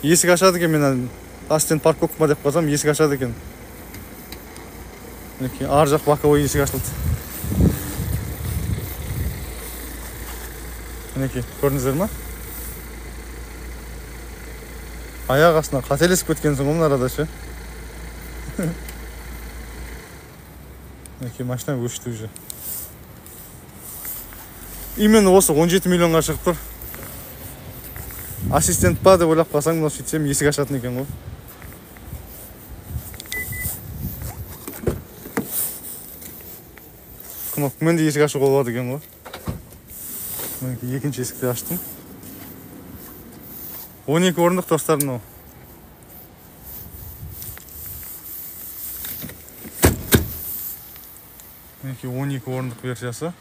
Есік ашады екен, мен ассистент парковка ма деп қалсам, есік ашады екен. Мінекей, ар жақ боковой есік ашылды. Мінекей, көрдіңіздер ма? Аяқ астынан қателесіп кеткенсің ғой мына арада ше. Мінекей, машина өшті уже. Именно осы 17 миллионға шығып тұр. Ассистент па деп ойлап қалсаң, мынау сөйтсем есік ашатын екен ғой. Кнопкамен де есік ашуға болады екен ғой. Мінекей, екінші есікті аштым. 12 орындық достар мынау. Мінекей, 12 орындық версиясы.